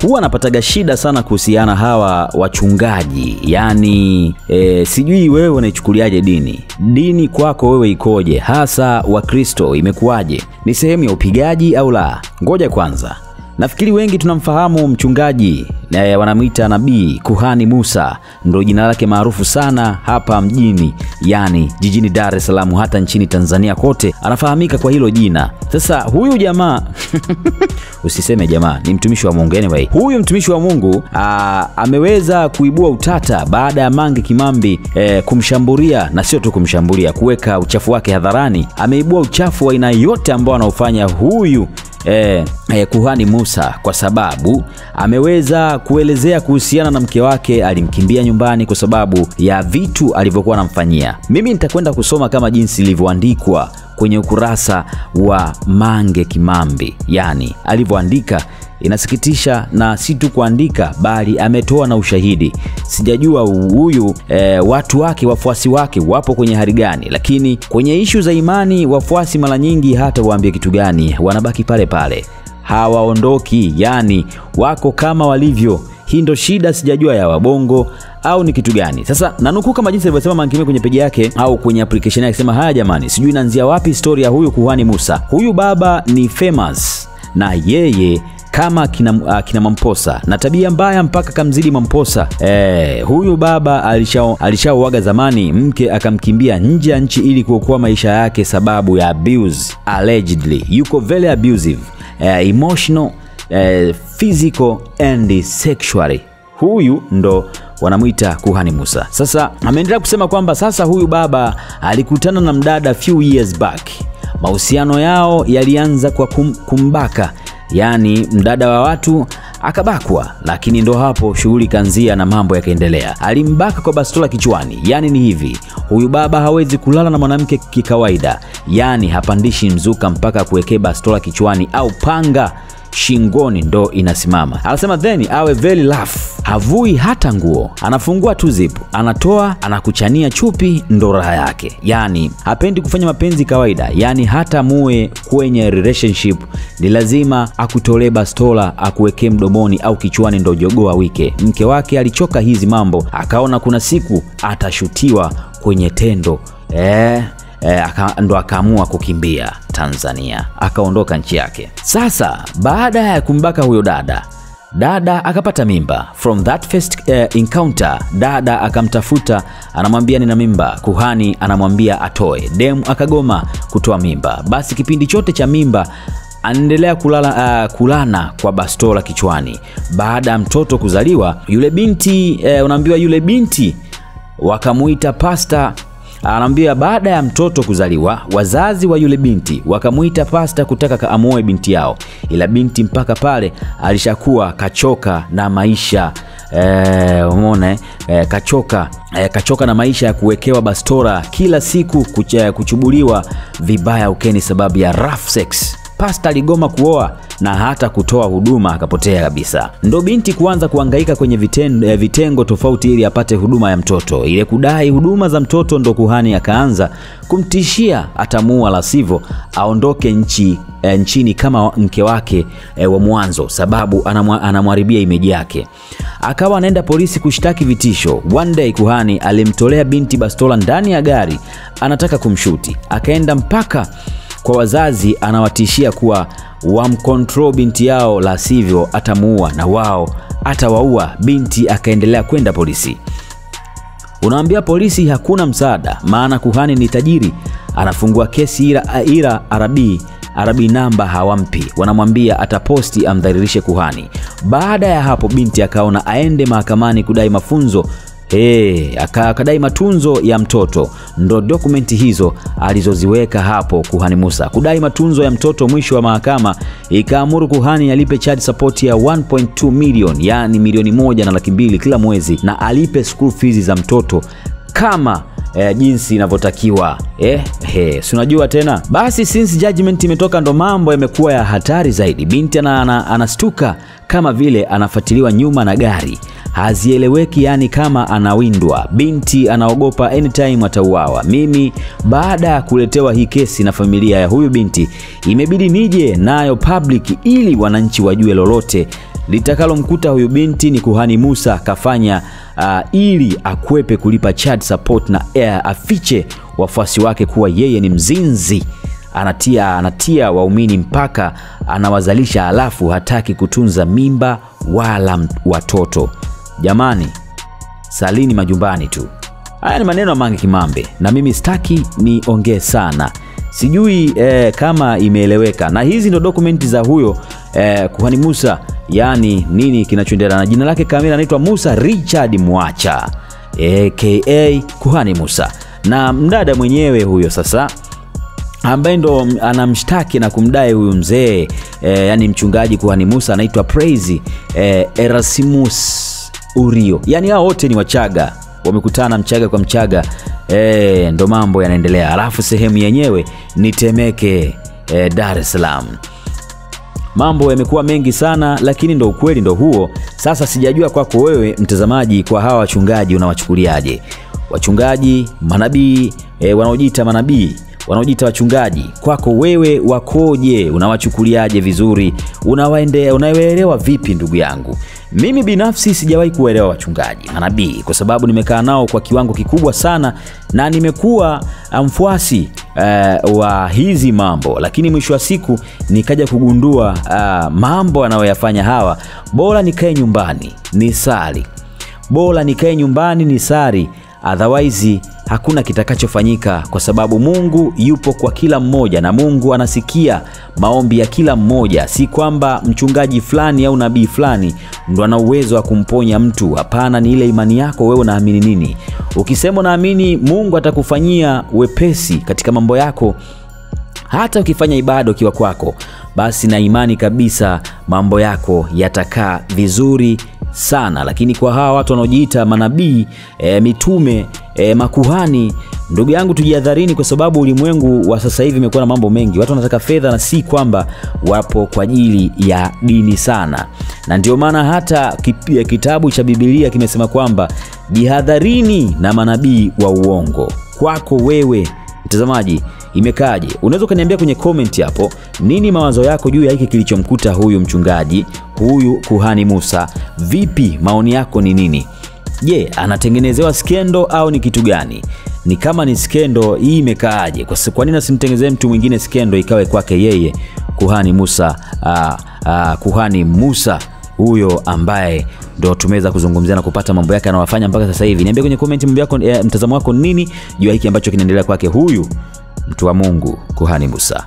Huwa napataga shida sana kuhusiana hawa wachungaji. Yani sijui wewe unaichukuliaje dini. Dini kwako wewe ikoje? Hasa Wakristo imekuwaje? Ni sehemu ya upigaji au la? Ngoja kwanza. Nafikiri wengi tunamfahamu mchungaji na wanamuita nabii Kuhani Musa, ndio jina lake maarufu sana hapa mjini, yani jijini Dar es Salaam, hata nchini Tanzania kote anafahamika kwa hilo jina. Sasa huyu jamaa usiseme jamaa, ni mtumishi wa Mungu anyway. Huyu mtumishi wa Mungu ameweza kuibua utata baada ya Mange Kimambi kumshambulia, na sio tu kumshambulia, kuweka uchafu wake hadharani. Ameibua uchafu wa aina yote ambao anaofanya huyu Kuhani Musa, kwa sababu ameweza kuelezea kuhusiana na mke wake alimkimbia nyumbani kwa sababu ya vitu alivyokuwa anamfanyia. Mimi nitakwenda kusoma kama jinsi ilivyoandikwa kwenye ukurasa wa Mange Kimambi. Yani alivyoandika inasikitisha, na si tu kuandika bali ametoa na ushahidi. Sijajua huyu watu wake, wafuasi wake wapo kwenye hali gani, lakini kwenye ishu za imani wafuasi mara nyingi hata waambie kitu gani wanabaki pale pale, hawaondoki, yani wako kama walivyo. Hii ndo shida, sijajua ya wabongo au ni kitu gani. Sasa nanukuu kama jinsi alivyosema Mange Kimambi kwenye peji yake au kwenye application yake, sema haya jamani, sijui inaanzia wapi story ya huyu Kuhani Musa. Huyu baba ni famous na yeye kama kina Mamposa na tabia mbaya mpaka kamzidi Mamposa. Huyu baba alishauaga zamani, mke akamkimbia nje ya nchi ili kuokoa maisha yake sababu ya abuse. Allegedly yuko very abusive, emotional, physical and sexually. Huyu ndo wanamuita Kuhani Musa. Sasa ameendelea kusema kwamba sasa huyu baba alikutana na mdada few years back. Mahusiano yao yalianza kwa kumbaka, yani mdada wa watu akabakwa, lakini ndo hapo shughuli kaanzia na mambo yakaendelea. Alimbaka kwa bastola kichwani. Yani ni hivi, huyu baba hawezi kulala na mwanamke kikawaida, yani hapandishi mzuka mpaka kuwekea bastola kichwani au panga shingoni ndo inasimama. Anasema then awe very rough, havui hata nguo, anafungua tu zip, anatoa, anakuchania chupi, ndo raha yake. Yani hapendi kufanya mapenzi kawaida, yani hata muwe kwenye relationship ni lazima akutolee bastola akuwekee mdomoni au kichwani ndo jogoa wike. Mke wake alichoka hizi mambo, akaona kuna siku atashutiwa kwenye tendo, ndo akaamua kukimbia Tanzania, akaondoka nchi yake. Sasa baada ya kumbaka huyo dada akapata mimba. From that first encounter, dada akamtafuta, anamwambia nina mimba. Kuhani anamwambia atoe. Demu akagoma kutoa mimba. Basi kipindi chote cha mimba anaendelea kulana kwa bastola kichwani. Baada ya mtoto kuzaliwa, yule binti unaambiwa yule binti wakamuita pasta. Anaambia baada ya mtoto kuzaliwa, wazazi wa yule binti wakamuita pasta kutaka kaamuoe binti yao, ila binti mpaka pale alishakuwa kachoka na maisha. Umeona, kachoka na maisha ya kuwekewa bastora kila siku, kuchubuliwa vibaya ukeni sababu ya rough sex. Pasta aligoma kuoa na hata kutoa huduma, akapotea kabisa. Ndo binti kuanza kuhangaika kwenye vitengo tofauti ili apate huduma ya mtoto. Ile kudai huduma za mtoto ndo kuhani akaanza kumtishia atamuua, la sivyo aondoke nchini kama mke wake wa mwanzo, sababu anamharibia imeji yake. Akawa anaenda polisi kushtaki vitisho. One day kuhani alimtolea binti bastola ndani ya gari, anataka kumshuti. Akaenda mpaka kwa wazazi, anawatishia kuwa wamcontrol binti yao, la sivyo atamuua na wao atawaua. Binti akaendelea kwenda polisi. Unaambia polisi hakuna msaada, maana kuhani ni tajiri. Anafungua kesi ila arabi namba hawampi, wanamwambia ataposti amdhalilishe kuhani. Baada ya hapo binti akaona aende mahakamani kudai mafunzo. Akadai matunzo ya mtoto. Ndo dokumenti hizo alizoziweka hapo Kuhani Musa kudai matunzo ya mtoto. Mwisho wa mahakama ikaamuru kuhani alipe child support ya 1.2 million, yani 1,200,000 kila mwezi, na alipe school fees za mtoto kama jinsi inavyotakiwa. Si unajua tena. Basi since judgment imetoka ndo mambo yamekuwa ya hatari zaidi. Binti anastuka kama vile anafuatiliwa nyuma na gari. Hazieleweki, yani kama anawindwa. Binti anaogopa anytime atauawa. Mimi baada ya kuletewa hii kesi na familia ya huyu binti, imebidi nije nayo public ili wananchi wajue lolote Litakalomkuta huyu binti ni kuhani Musa kafanya ili akwepe kulipa child support na afiche wafuasi wake kuwa yeye ni mzinzi. Anatia waumini mpaka anawazalisha, alafu hataki kutunza mimba wala watoto. Jamani, salini majumbani tu. Haya ni maneno ya Mange Kimambe, na mimi sitaki niongee sana. Sijui kama imeeleweka. Na hizi ndo dokumenti za huyo kuhani Musa, yani nini kinachoendelea. Na jina lake kamili anaitwa Musa Richard Mwacha aka Kuhani Musa. Na mdada mwenyewe huyo sasa ambaye ndo anamshtaki na kumdai huyu mzee yani mchungaji Kuhani Musa anaitwa Praise Erasmus Urio. Yani hao wote ni Wachaga, wamekutana Mchaga kwa Mchaga, ndo mambo yanaendelea. Alafu sehemu yenyewe ni Temeke, Dar es Salaam. Mambo yamekuwa mengi sana, lakini ndo ukweli ndo huo. Sasa sijajua kwako wewe mtazamaji, kwa hawa wachungaji unawachukuliaje? Wachungaji, manabii, wanaojiita manabii, wanaojiita wachungaji, kwako wewe wakoje? Unawachukuliaje vizuri? Unawaelewa vipi ndugu yangu? Mimi binafsi sijawahi kuelewa wachungaji, manabii, kwa sababu nimekaa nao kwa kiwango kikubwa sana na nimekuwa mfuasi wa hizi mambo, lakini mwisho wa siku nikaja kugundua mambo anayoyafanya hawa, bora nikae nyumbani nisali. Bora nikae nyumbani nisali, otherwise hakuna kitakachofanyika, kwa sababu Mungu yupo kwa kila mmoja na Mungu anasikia maombi ya kila mmoja. Si kwamba mchungaji fulani au nabii fulani ndo ana uwezo wa kumponya mtu. Hapana, ni ile imani yako wewe, unaamini nini. Ukisema unaamini Mungu atakufanyia wepesi katika mambo yako, hata ukifanya ibada ukiwa kwako, basi na imani kabisa mambo yako yatakaa vizuri sana. Lakini kwa hawa watu wanaojiita manabii, mitume, makuhani, ndugu yangu tujihadharini, kwa sababu ulimwengu wa sasa hivi umekuwa na mambo mengi. Watu wanataka fedha na si kwamba wapo kwa ajili ya dini sana. Na ndio maana hata kitabu cha Biblia kimesema kwamba jihadharini na manabii wa uongo. Kwako wewe mtazamaji imekaje? Unaweza kuniambia kwenye comment hapo nini mawazo yako juu ya hiki kilichomkuta huyu mchungaji, huyu kuhani Musa. Vipi, maoni yako ni nini? Je, anatengenezewa skendo au ni kitu gani? Ni kama ni skendo, hii imekaaje? Kwa nini asimtengenezee mtu mwingine skendo ikawe kwake yeye kuhani Musa, kuhani Musa huyo ambaye ndo tumeweza kuzungumzia na kupata mambo yake anayofanya mpaka sasa hivi. Niambie kwenye comment mambo yako, mtazamo wako nini juu ya hiki ambacho kinaendelea kwake huyu mtu wa Mungu kuhani Musa.